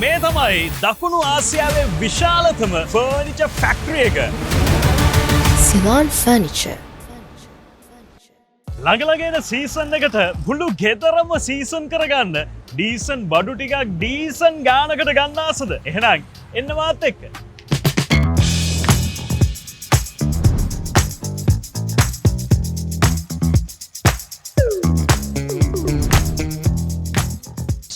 මේ තමයි දකුණු ආසියාවේ විශාලතම ෆර්නිචර් ෆැක්ටරි එක. Ceylon Furniture. ළඟ ළඟ එන සීසන් එකට මුළු ගෙදරම සීසන් කරගන්න ඩීසන් බඩු ටිකක් ඩීසන් ගානකට ගන්න ආසද? එහෙනම් එන්න මාත් එක්ක.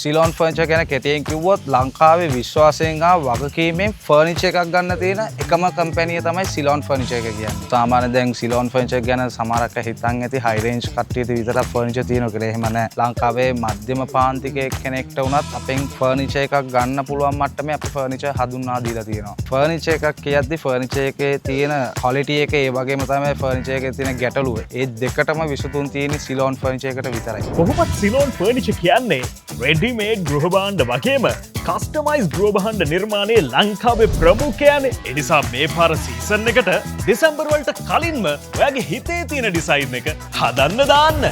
සිලෝන් ෆර්නිචර් ගැන කෙටියෙන් කිව්වොත් ලංකාවේ විශ්වාසයෙන් හා වගකීමෙන් ෆර්නිචර් එකක් ගන්න තියෙන එකම කම්පැනිය තමයි සිලෝන් ෆර්නිචර් එක කියන්නේ. සාමාන්‍ය දැන් සිලෝන් ෆර්නිචර් ගැන සමහරක් අය හිතන් ඇති හයි රේන්ජ් කට්ටියට විතරක් ෆර්නිචර් තියෙනවා කියලා. එහෙම නෑ. ලංකාවේ මධ්‍යම පාන්තිකයෙක් කෙනෙක්ට වුණත් අපෙන් ෆර්නිචර් එකක් ගන්න පුළුවන් මට්ටමේ අපි ෆර්නිචර් හඳුන්වා දීලා තියෙනවා. ෆර්නිචර් එකක් කියද්දි ෆර්නිචර් එකේ තියෙන ක්වොලිටි එක, ඒ වගේම තමයි ෆර්නිචර් එකේ තියෙන ගැටලුව. ඒ දෙකටම විසඳුම් තියෙන්නේ සිලෝන් ෆර්නිචර් එකට විතරයි. කොහොමත් සිලෝන් ෆර්නිචර් කියන්නේ රෙඩිමේඩ් ගෘහ භාණ්ඩ වගේම කස්ටමයිස් ගෘහ භාණ්ඩ නිර්මාණයේ ලංකාවේ ප්‍රමුඛයානේ. ඒ නිසා මේ පාර සීසන් එකට දෙසැම්බර් වලට කලින්ම ඔයාගේ හිතේ තියෙන ඩිසයින් එක හදන්න දාන්න.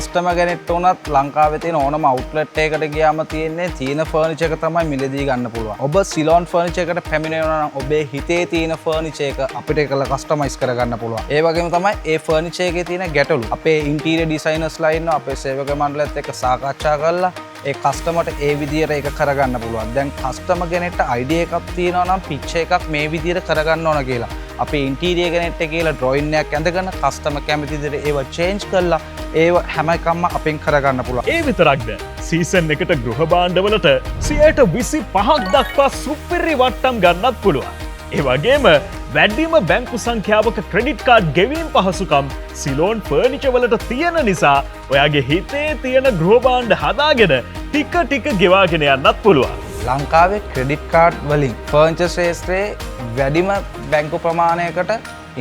කස්ටමර් කෙනෙක්ට වුණත් ලංකාවේ තියෙන ඕනම අවුට්ලට් එකකට ගියාම තියෙන්නේ තියෙන ෆර්නිචර් එක තමයි මිලදී ගන්න පුළුවන්. ඔබ සිලෝන් ෆර්නිචර් එකට පැමිණෙනවා නම් ඔබේ හිතේ තියෙන ෆර්නිචර් එක අපිට ඒකල කස්ටමයිස් කරගන්න පුළුවන්. ඒ වගේම තමයි ඒ ෆර්නිචර් එකේ තියෙන ගැටලු අපේ ඉන්ටීරියර් ඩිසයිනර්ස්ලා ඉන්නවා. අපේ සේවක මණ්ඩලයත් එක්ක සාකච්ඡා කරලා ඒ කස්ටමර්ට ඒ විදියට ඒක කරගන්න පුළුවන්. දැන් කස්ටමර් කෙනෙක්ට අයිඩියා එකක් තියෙනවා නම් පික්චර් එකක් මේ විදියට කරගන්න ඕන කියලා. අපේ ඉන්ටීරියර් කෙනෙක්ට කියලා ඩ්‍රොයින් එකක් ඇඳගෙන කස්ටමර් කැමති විදියට ඒව චේන්ජ් කරලා ඒව හැම එකක්ම අපෙන් කරගන්න පුළුවන්. ඒ විතරක්ද, සීසන් එකට ගෘහ භාණ්ඩවලට 25% දක්වා සුපිරි වට්ටම් ගන්නත් පුළුවන්. ඒ වගේම වැඩිම බැංකු සංඛ්‍යාවක ක්‍රෙඩිට් කාඩ් ගෙවීම් පහසුකම් සිලෝන් ෆර්නිචර් වලට තියෙන නිසා ඔයාගේ හිතේ තියෙන ගෘහ භාණ්ඩ හදාගෙන ටික ටික ගෙවාගෙන යන්නත් පුළුවන්. ලංකාවේ ක්‍රෙඩිට් කාඩ් වලින් ෆර්නිචර් ක්ෂේත්‍රයේ වැඩිම බැංකු ප්‍රමාණයකට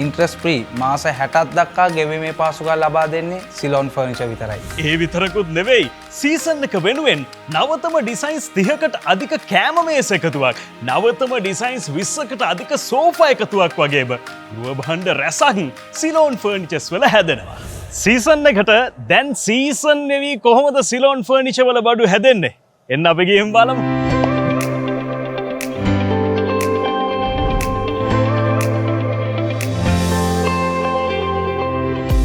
ඉන්ට්‍රස්ට් ෆ්‍රී මාස 60ක් දක්වා ගෙවීමේ පහසුකම් ලබා දෙන්නේ සිලෝන් ෆර්නිචර් විතරයි. ඒ විතරකුත් නෙවෙයි, සීසන් එක වෙනුවෙන් නවතම ඩිසයින්ස් 30කට අධික කෑම මේස එකතුවක්, නවතම ඩිසයින්ස් 20කට අධික සෝෆා එකතුවක් වගේම ගෘහ භාණ්ඩ රැසක් සිලෝන් ෆර්නිචර්ස් වල හැදෙනවා. සීසන් එකට දැන් සීසන් නෙවී කොහොමද සිලෝන් ෆර්නිචර් වල බඩු හැදෙන්නේ? එන්න අපි ගිහින් බලමු.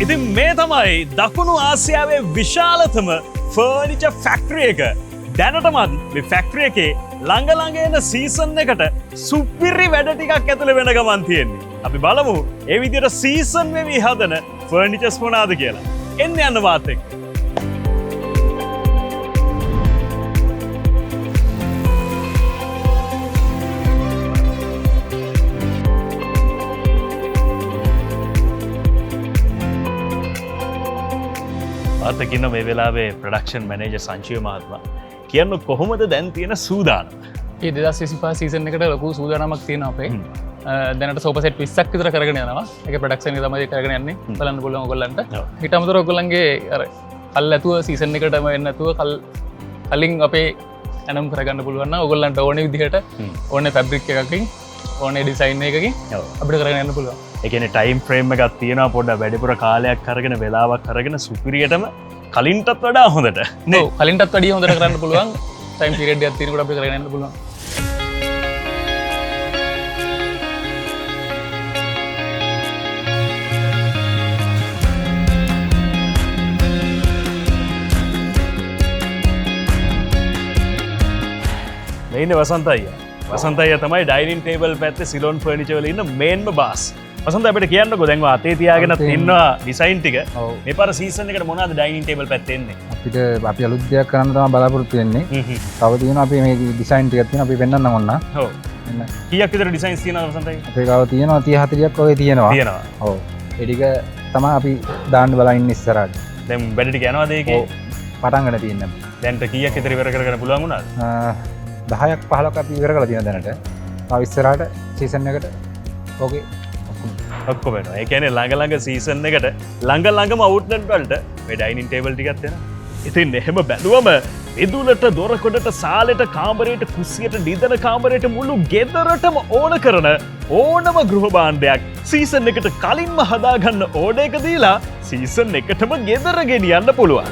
ඉතින් මේ තමයි දකුණු ආසියාවේ විශාලතම ෆර්නිචර් ෆැක්ටරි එක. දැනටමත් මේ ෆැක්ටරි එකේ ළඟ ළඟ එන සීසන් එකට සුපිරි වැඩ ටිකක් ඇතුළේ වෙන ගමන් තියෙන්නේ. අපි බලමු ඒ විදිහට සීසන් වෙවි හදන ෆර්නිචර්ස් මොනවාද කියලා. එන්න යන්න මාත් එක්ක. මාත් එක්ක ඉන්න මේ වෙලාවේ ප්‍රොඩක්ෂන් මැනේජර් සංජීව මහත්මයා. කියන්න කොහොමද දැන් තියෙන සූදානම? මේ 2025 සීසන් එකට ලොකු සූදානමක් තියෙනවා අපේ. දැනට සෝෆා සෙට් 20ක් විතර කරගෙන යනවා. ඒක ප්‍රොඩක්ෂන් එක තමයි කරගෙන යන්නේ. බලන්න පුළුවන් ඔයගොල්ලන්ට. ඊට අමතරව ඔයගොල්ලන්ගේ අර කල් ඇතුව සීසන් එකටම එන්න නැතුව කලින් අපේ ඇනම් කරගන්න පුළුවන් නම් ඔයගොල්ලන්ට ඕනේ විදිහට ඕනේ ෆැබ්‍රික් එකකින් ඕනේ ඩිසයින් එකකින් අපිට කරගෙන යන්න පුළුවන්. ඒ කියන්නේ ටයිම් ෆ්‍රේම් එකක් තියෙනවා, පොඩ්ඩක් වැඩිපුර කාලයක් අරගෙන වෙලාවක් අරගෙන සුපිරියටම කලින්ටත් වඩා හොඳට නේ? ඔව්, කලින්ටත් වැඩිය හොඳට කරන්න පුළුවන්. ටයිම් පීරියඩ් එකක් තියෙනකොට අපිට කරගෙන යන්න පුළුවන්. මේ ඉන්නේ වසන්ත අයියා. වසන්ත අයියා තමයි ඩයිනින් ටේබල් පැත්තේ සිලෝන් ෆර්නිචර් වල ඉන්න මේන්ම බාස්. වසන්ත, අපිට කියන්නකෝ, දැන් ඔය අතේ තියාගෙන ඉන්නවා ඩිසයින් ටික. මේ පාර සීසන් එකට මොනවද ඩයිනින් ටේබල් පැත්තේ එන්නේ? අපි අලුත් දෙයක් කරන්න තමයි බලාපොරොත්තු වෙන්නේ. තව තියෙනවා අපි මේ ඩිසයින් ටිකක් තියෙනවා, අපි පෙන්නන්නම් ඔන්න. එන්න. කීයක් විතර ඩිසයින්ස් තියෙනවද වසන්ත අයියා? අපේ ගාව තියෙනවා 30 40ක් වගේ තියෙනවා. තියෙනවා. ඔව්. ඒ ටික තමයි අපි දාන්න බලන් ඉන්නේ ඉස්සරහට. දැන් වැඩ ටික යනවාද ඒකේ? ඔව්. පටන් ගන්න තියෙන්නේ අපි. දැන්ට කීයක් විතර ඉවර කරගන්න පුළුවන් වුණාද? 10ක් 15ක් අපි ඉවර කරලා තියෙනවා දැනට. තව ඉස්සරහට සීසන් එකට ඕකේ ඔක්කොම. ඔක්කොම වෙනවා. ඒ කියන්නේ ළඟ ළඟ සීසන් එකට ළඟ ළඟම අවුට්ලට් වලට මේ ඩයිනින් ටේබල් ටිකක් එනවා. ඉතින් එහෙම බැලුවම මිදුලට, දොරකොඩට, සාලෙට, කාමරයට, කුස්සියට, නිදන කාමරයට, මුළු ගෙදරටම ඕන කරන ඕනම ගෘහ භාණ්ඩයක් සීසන් එකට කලින්ම හදාගන්න ඕඩර් එක දීලා සීසන් එකටම ගෙදර ගෙනියන්න පුළුවන්.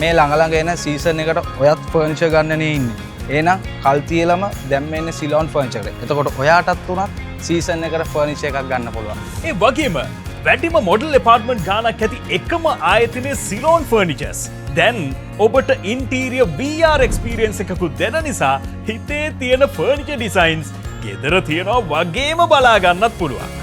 මේ ළඟ ළඟ එන සීසන් එකට ඔයත් ෆර්නිචර් ගන්නනේ ඉන්නේ. එහෙනම් කල් තියලම දැන් මේ ඉන්නේ සිලෝන් ෆර්නිචර් එකට. එතකොට ඔයාටත් උනත් සීසන් එකට ෆර්නිචර් එකක් ගන්න පුළුවන්. ඒ වගේම වැඩිම මොඩල් ඇපාර්ට්මන්ට් ගානක් ඇති එකම ආයතනය සිලෝන් ෆර්නිචර්ස්. දැන් ඔබට ඉන්ටීරියර් VR experience එකකුත් දෙන නිසා හිතේ තියෙන ෆර්නිචර් ඩිසයින්ස් ගෙදර තියෙනවා වගේම බලා ගන්නත් පුළුවන්.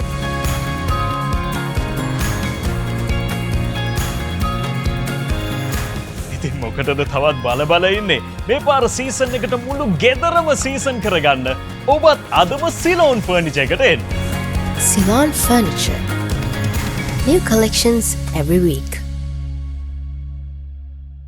ඉතින් මොකටද තවත් බල බල ඉන්නේ? මේ පාර සීසන් එකට මුළු ගෙදරම සීසන් කරගන්න ඔබත් අදම සිලෝන් ෆර්නිචර් එකට එන්න. Ceylon Furniture. New collections every week.